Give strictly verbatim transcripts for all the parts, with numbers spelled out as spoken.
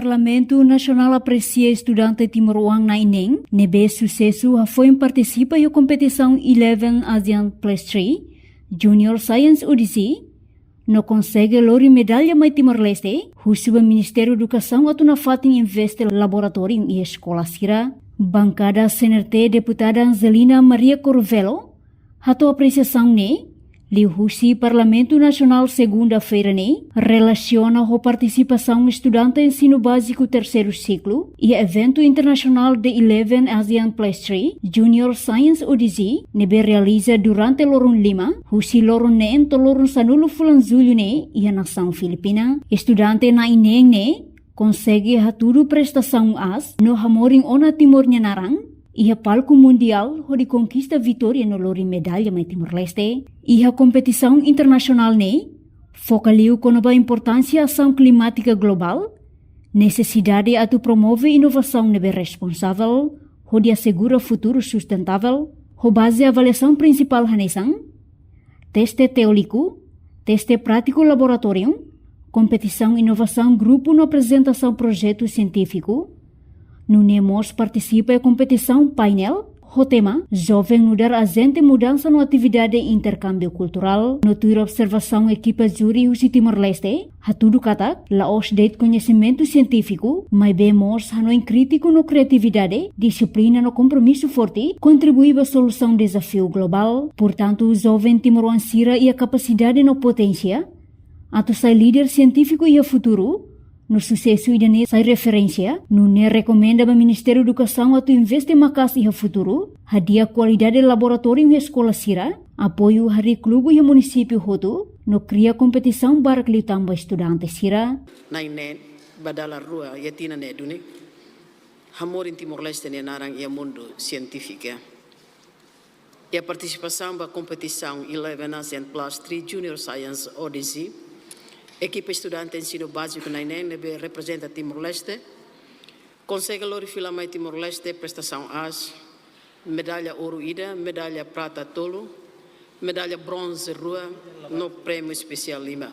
Parlamentu Nasionál apresia estudante timoroan na'in-neen ne'ebé susesu hafoin partisipa iha kompetisaun Eleven ASEAN Plus three Junior Science Odyssey, no konsege lori medalla mai Timor-Leste, husu ba Ministériu Edukasaun atu nafatin investe laboratóriu iha eskola sira. Bankada C N R T deputada Angelina Maria Corvelo hato'o apresiasaun ne'e liuhusi Parlamentu Nasionál segunda-feira ne'e, relasiona ho partisipasaun estudante ensinu báziku terseiru siklu iha eventu internasionál The Eleven ASEAN Plus three Junior Science Odyssey ne'ebé realiza durante loron lima, husi loron neen to'o loron sanulu fulan Jullu ne'e iha nasaun Filipina. Estudante na'in-neen ne'e konsege hatudu prestasaun aas no hamorin ona Timor nia naran iha palku mundiál hodi konkista vitória no lori medalla mai Timor-Leste. Iha kompetisaun internasionál ne'e foka liu kona-ba importánsia asaun klimátika globál, nesesidade atu promove inovasaun ne'ebé responsavel hodi asegura futuru sustentável, ho baze avaliasaun prinsipál hanesan teste teóriku, teste prátiku laboratóriu, kompetisaun inovasaun grupu no aprezentasaun projetu sientífiku. Nune'e mós partisipa iha kompetisaun painel ho tema Joven nu'udar ajente mudansa no atividade interkámbiu kulturál. No tuir observasaun ekipa júri husi Timor-Leste, hatudu katak la'ós de'it koñesimentu sientífiku, maibé mós hanoin krítiku no kriatividade, dixiplina no kompromisu forte kontribui ba solusaun dezafiu globál. Portantu, joven timoroan sira iha kapasidade no poténsia atu sai líder sientífiku iha futuru, no susesu ida-ne'e sai referénsia. Nune'e rekomenda ba Ministériu Edukasaun atu investe maka'as iha futuru, hadi'a kualidade laboratóriu iha eskola sira, apoiu harii klube iha munisípiu hotu, no kria kompetisaun barak liután ba estudante sira. Na'in-neen ba dala rua iha tinan ne'e duni hamorin Timor-Leste nia naran iha mundu sientífika. Iha partisipasaun ba kompetisaun Eleven ASEAN Plus three Junior Science Odyssey, ekipa estudante ensinu báziku na'in-neen ne'ebé reprezenta Timor-Leste konsege lori fila mai Timor-Leste prestasaun aas, medalla ouru ida, medalla prata tolu, medalla bronze rua, no prémiu espesiál lima.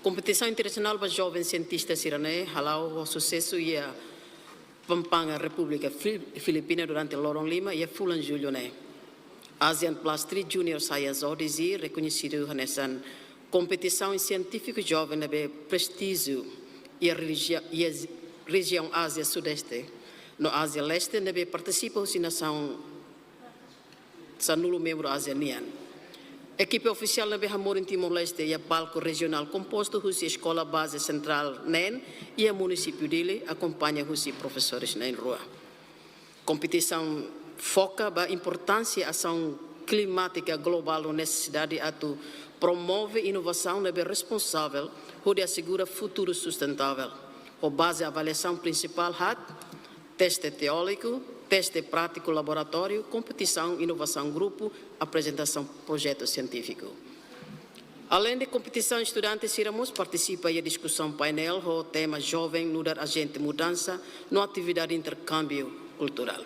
Kompetisaun internasionál ba joven sientista sira-ne'e hala'o ho susesu iha Pampanga, Repúblika Fil-, Filipina durante loron lima iha fulan Jullu ne'e. ASEAN Plus three Junior Science Odyssey rekoñesidu hanesan kompetisaun sientífiku joven ne'ebé prestíjiu iha religi-, iha rejiaun Ázia Sudeste no Ázia Leste ne'ebé partisipa husi nasaun sanulu membru ASEAN nian. Ekipa ofisiál ne'ebé hamorin Timor-Leste iha palku rejionál kompostu husi eskola baze sentrál neen iha munisípiu Dili, akompaña husi profesores na'in-rua. Kompetisaun foka ba importánsia asaun klimátika globál no nesesidade atu promove inovasaun ne'ebé responsavel hodi asegura futuru sustentável. Ho baze avaliasaun prinsipál haat, teste teóriku, teste prátiku laboratóriu, kompetisaun inovasaun grupu, aprezentasaun projetu sientífiku. Aleinde kompetisaun, estudante sira mós partisipa iha diskusaun painel ho tema Joven nu'udar ajente mudansa no atividade interkámbiu kulturál.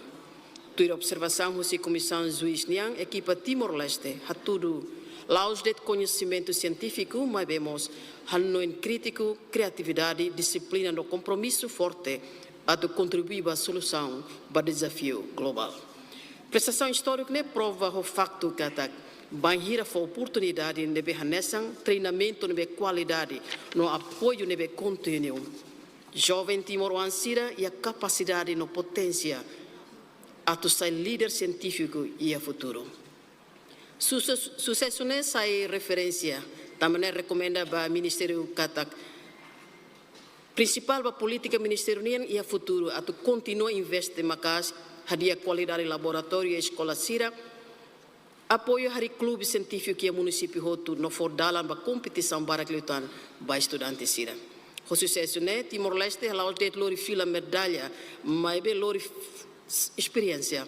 Tuir observasaun husi komisaun juís nian, ekipa Timor-Leste hatudu la'ós de'it koñesimentu sientífiku, maibé mós hanoin krítiku, kriatividade, dixiplina no kompromisu forte atu kontribui ba solusaun ba dezafiu globál. Prestasaun istóriku ne'e prova ho faktu katak bainhira fó oportunidade ne'ebé hanesan, treinamentu ne'ebé kualidade no apoiu ne'ebé kontinua, joven timoroan sira iha kapasidade no poténsia atu sai líder sientífiku iha futuru. Suses-, susesu ne'e sai referénsia, tanba ne'e rekomenda ba ministériu katak prinsipál ba polítika ministériu nian iha futuru atu kontinua investe maka'as, hadi'a kualidade laboratóriu iha eskola sira, apoiu harii klube sientífiku iha munisípiu hotu no fó dalan ba kompetisaun barak liután ba estudante sira. Ho susesu ne'e, Timor-Leste la'ós de'it lori fila medalla, maibé lori f-, esperiénsia,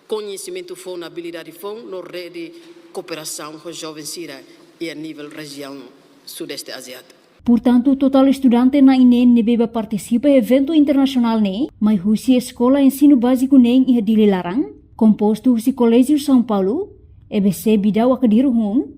koñesimentu foun, abilidade foun no rede kooperasaun ho joven sira iha nivel rejiaun Sudeste Aziátiku. Portantu, totál estudante na'in-neen ne'ebé bá partisipa eventu internasionál ne'e mai husi eskola ensinu báziku neen iha Dili laran, kompostu husi Koléjiu São Paulo, E B C Bidau Akadiru Hun,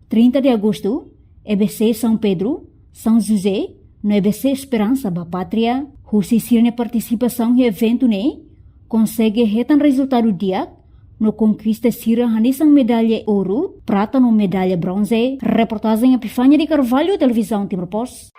Trinta de Agosto, E B C São Pedro, São José, no E B C Esperansa ba Pátria, husi sira-nia partisipasaun iha eventu ne'e, konsege hetan rezultadu di'ak, no konkista sira hanesan medalla ouro, prata no medalla bronze. Reportajen Epifania de Carvalho, Televizaun Timor Post.